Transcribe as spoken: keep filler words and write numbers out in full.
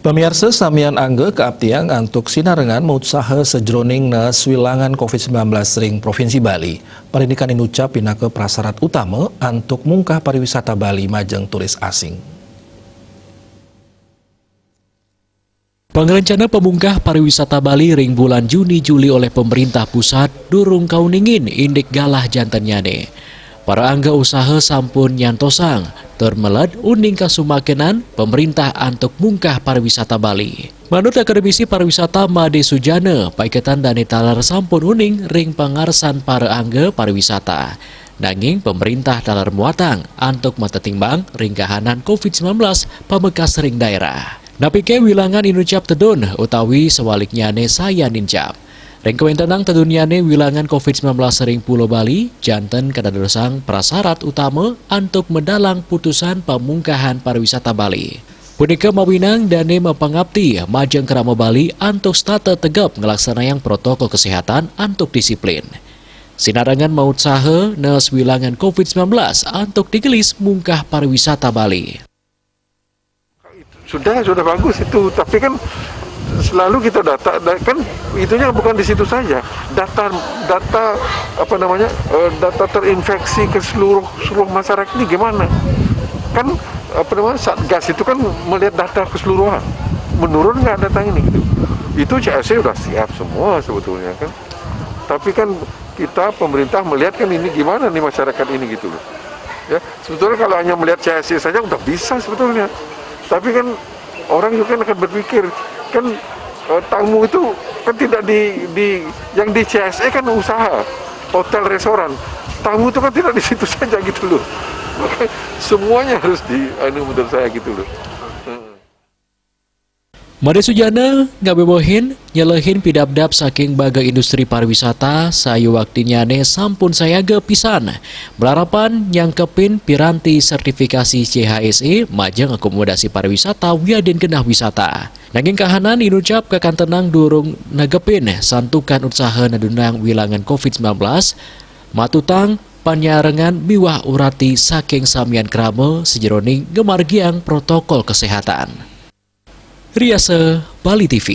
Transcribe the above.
Pamiarsa samian angga kaaptiang antuk sinarengan mautsaha sajroning naas wilangan covid sembilan belas ring Provinsi Bali. Parindikan inucap pinaka prasarat utama antuk mungkah pariwisata Bali majeng turis asing. Pangrencana pamungkah pariwisata Bali ring bulan Juni Juli oleh pemerintah pusat durung kauningin indik galah jantennyane. Para angga usaha sampun nyantosang tur meled uning kasumakenan pemerintah antuk mungkah pariwisata Bali. Manut Akademisi Pariwisata Made Sujana, paiketan dane taler sampun uning ring pangarsan para angga pariwisata. Nanging pemerintah taler muatang antuk matetimbang ring kahanan covid sembilan belas pamekas ring daerah. Napike wilangan inucap tedun utawi sewaliknyane sayan nincap? Ring kawentenang tedunnyane wilangan covid sembilan belas ring Pulo Bali, janten kadadosang prasarat utama antuk medalang putusan pamungkahan pariwisata Bali. Punika mawinan dane mapangapti majeng krama Bali antuk setata tegep nglaksanayang protokol kesehatan antuk disiplin. Sinarengan mautsaha naas wilangan covid sembilan belas antuk digelis mungkah pariwisata Bali. Sudah, sudah bagus itu, tapi kan selalu kita data, da- kan itunya bukan di situ saja. Data, data apa namanya, eh, data terinfeksi ke seluruh seluruh masyarakat ini gimana? Kan apa namanya, Satgas itu kan melihat data keseluruhan. Menurun nggak data ini gitu? Itu C S C udah siap semua sebetulnya kan. Tapi kan kita pemerintah melihat kan ini gimana nih masyarakat ini gitu loh. Ya, sebetulnya kalau hanya melihat C S C saja udah bisa sebetulnya. Tapi kan orang juga kan akan berpikir, kan eh, tamu itu kan tidak di di yang di C S C kan usaha, hotel, restoran. Tamu itu kan tidak di situ saja gitu loh. Makanya semuanya harus di anu, menurut saya gitu loh. Made Sujana ngabebehin nyelehin pidabdab saking baga industri pariwisata, sayuwaktinyane sampun sayaga pisan. Malarapan nyangkepin piranti sertifikasi C H S E majeng akomodasi pariwisata wiadin genah wisata. Nanging kahanan inucap kakantenang durung negepin santukan utsaha nedunang wilangan covid sembilan belas, matutang panyarengan miwah urati saking samian krama sajeroning ngamargiang protokol kesehatan. Riasa Bali T V.